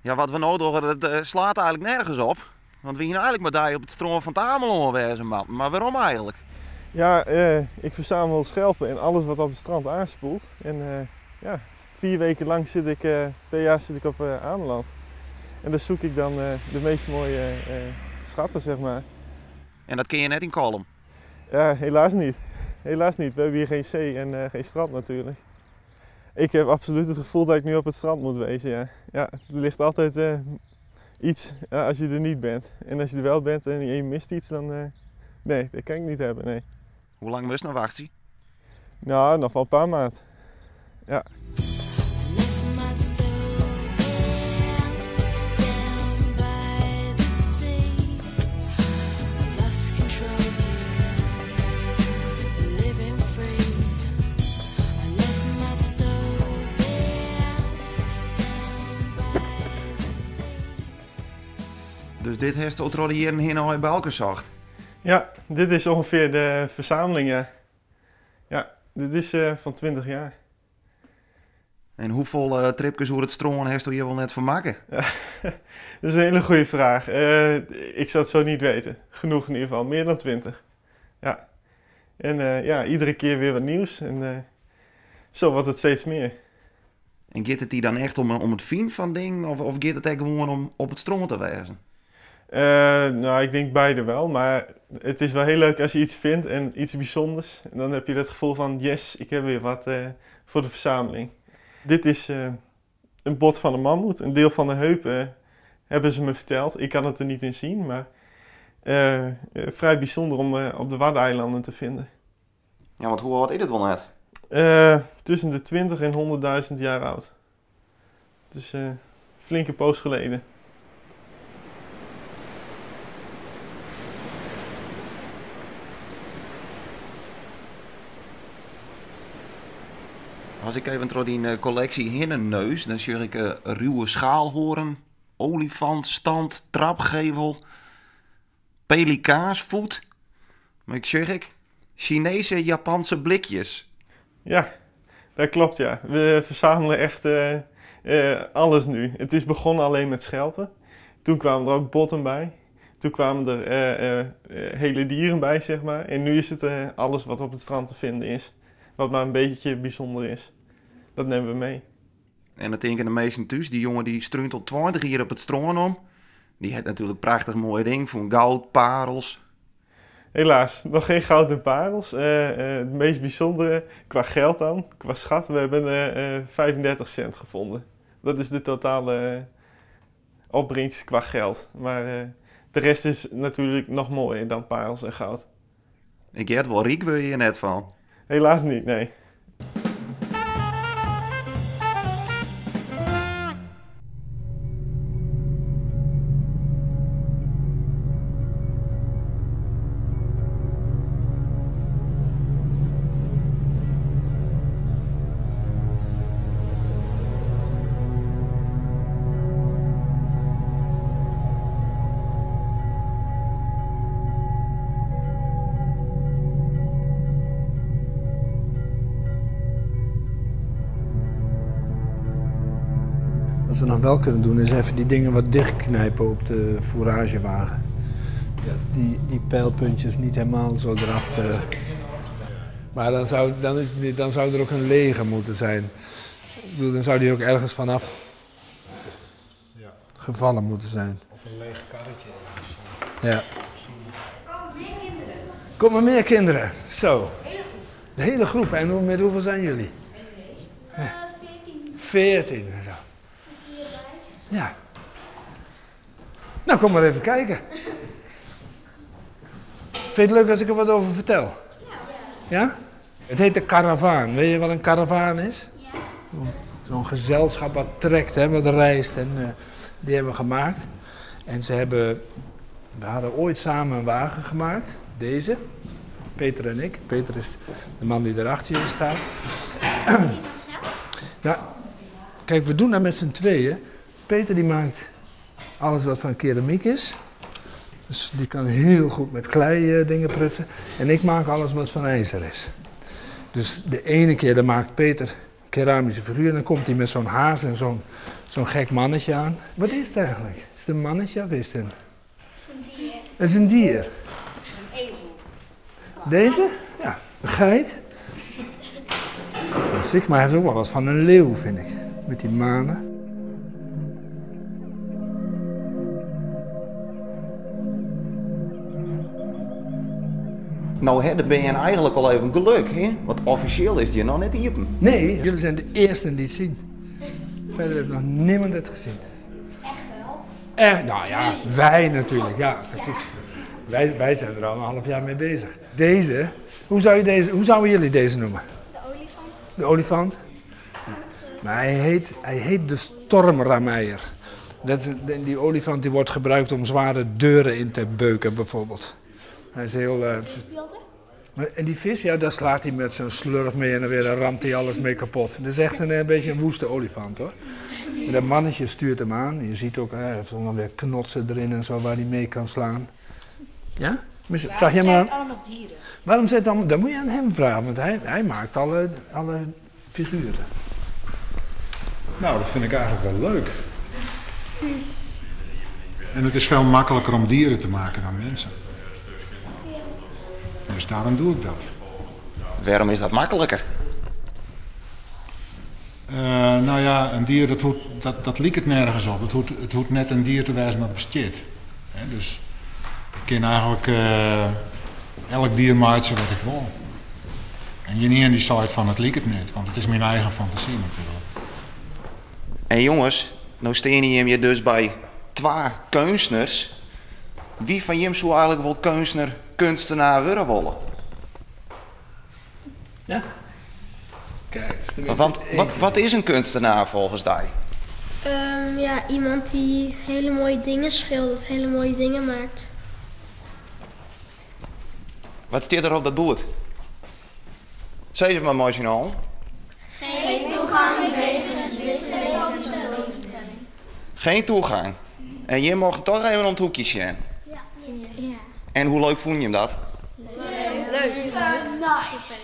Ja, wat we no dogge, dat eh, slaat eigenlik nergens op. Want we hiene eigenlik mei dy op it strân fan it Amelân wêze moatten. Mar wêrom eigenlik? Ja, eh, ik verzamel schelpen en alles wat op het strand aanspoelt. En eh, ja, 4 weken lang zit ik, per jaar zit ik op Ameland. En daar zoek ik dan de meest mooie schatten, zeg maar. En dat kin je net yn Kollum? Ja, helaas niet. Helaas niet. We hebben hier geen zee en geen strand natuurlijk. Ik heb absoluut het gevoel dat ik nu op het strand moet wezen, ja. Ja, er ligt altijd iets als je er niet bent. En als je er wel bent en je mist iets, dan... nee, dat kan ik niet hebben, nee. Hoe lang moest je nog wachten? Nou, nog wel een paar maanden. Ja. Dus dit heeft de hier in al bij elkaar zocht? Ja, dit is ongeveer de verzameling, ja. Ja, dit is van 20 jaar. En hoeveel tripjes over het strân heeft u hier wel net voor maken? Ja, dat is een hele goede vraag. Ik zou het zo niet weten. Genoeg in ieder geval, meer dan 20. Ja. En ja, iedere keer weer wat nieuws en zo wordt het steeds meer. En gaat het hier dan echt om het vinden van dingen of gaat het echt gewoon om op het strân te wezen? Nou, ik denk beide wel, maar het is wel heel leuk als je iets vindt en iets bijzonders. En dan heb je dat gevoel van yes, ik heb weer wat voor de verzameling. Dit is een bot van een mammoet, een deel van de heup, hebben ze me verteld. Ik kan het er niet in zien, maar vrij bijzonder om op de Waddeneilanden te vinden. Ja, want hoe oud is het wel net? Tussen de 20 en 100.000 jaar oud. Dus flinke poos geleden. Als ik even door die collectie hinnenneus, dan zie ik ruwe schaalhoorn, olifant, stand, trapgevel, pelikaansvoet. Maar ik zeg ik, Chinese, Japanse blikjes. Ja, dat klopt ja. We verzamelen echt alles nu. Het is begonnen alleen met schelpen. Toen kwamen er ook botten bij. Toen kwamen er hele dieren bij. En nu is het alles wat op het strand te vinden is. Wat maar een beetje bijzonder is. Dat nemen we mee. En dat denken de meesten thuis. Die jongen die struint al 20 hier op het strand om. Die heeft natuurlijk prachtig mooie dingen voor goud, parels. Helaas, nog geen goud en parels. Het meest bijzondere qua geld dan, qua schat, we hebben 35 cent gevonden. Dat is de totale opbrengst qua geld. Maar de rest is natuurlijk nog mooier dan parels en goud. Ik heb wel riek, wil je net van? Helaas niet, nee. Wat we nog wel kunnen doen is even die dingen wat dichtknijpen op de fouragewagen. Ja, die pijlpuntjes niet helemaal zo eraf te... Maar dan zou er ook een leger moeten zijn. Dan zou die ook ergens vanaf gevallen moeten zijn. Of een leeg karretje. Ja. Er komen meer kinderen. Komen meer kinderen, zo. De hele groep. De hele groep. En met hoeveel zijn jullie? 14. 14 en zo. Ja. Nou, kom maar even kijken. Vind je het leuk als ik er wat over vertel? Ja. Ja? Het heet de karavaan. Weet je wat een karavaan is? Ja. Zo'n gezelschap wat trekt, hè, wat reist. En die hebben we gemaakt. En we hadden ooit samen een wagen gemaakt. Deze. Peter en ik. Peter is de man die erachter je staat. Ja, kijk, we doen dat met z'n tweeën. Peter die maakt alles wat van keramiek is. Dus die kan heel goed met klei dingen prutsen. En ik maak alles wat van ijzer is. Dus de ene keer dan maakt Peter keramische figuur. En dan komt hij met zo'n haas en Zo'n gek mannetje aan. Wat is het eigenlijk? Is het een mannetje of is het een... Het is een dier. Het is een dier. Een ezel. Deze? Ja. Een geit. Zeg maar hij heeft ook wel wat van een leeuw, vind ik. Met die manen. Nou, hè, dan ben je eigenlijk al even geluk, hè? Want officieel is die nog net iepen. Nee, jullie zijn de eersten die het zien. Verder heeft nog niemand het gezien. Echt wel? Echt? Nou ja, wij natuurlijk. Ja, precies. Wij zijn er al een half jaar mee bezig. Deze, hoe, zou je deze, hoe zouden jullie deze noemen? De olifant. De olifant? Ja. Maar hij heet de stormrameier. Dat is een, die olifant die wordt gebruikt om zware deuren in te beuken bijvoorbeeld. Hij is heel... Maar, en die vis, ja, daar slaat hij met zijn slurf mee en dan weer, dan ramt hij alles mee kapot. Dat is echt een beetje een woeste olifant, hoor. En dat mannetje stuurt hem aan. Je ziet ook, hij heeft dan weer knotsen erin en zo waar hij mee kan slaan. Ja? Misschien, vraag jij maar aan- allemaal dieren? Waarom zit dan, dat moet je aan hem vragen, want hij maakt alle figuren. Nou, dat vind ik eigenlijk wel leuk. En het is veel makkelijker om dieren te maken dan mensen. Dus daarom doe ik dat. Waarom is dat makkelijker? Nou ja, een dier, dat liep het nergens op. Het hoeft net een dier te wijzen dat bestaat. Hè, dus ik kan eigenlijk elk dier maken wat ik wil. En je niet in die site van het liep het net, want het is mijn eigen fantasie natuurlijk. En jongens, nou staan hier dus bij 2 kunstenaars. Wie van jullie zou eigenlijk wel kunstenaar worden willen? Ja. Kijk, is tenminste Want één keer. wat is een kunstenaar volgens jou? Ja, iemand die hele mooie dingen schildert, hele mooie dingen maakt. Wat staat er op dat boerd? Zeg het maar mooi, Jean. Geen toegang wegens tentoonstelling. Geen toegang. En je mocht toch even om het hoekje zijn. Ja. Ja. En hoe leuk vond je hem dat? Leuk. Leuk. Nice.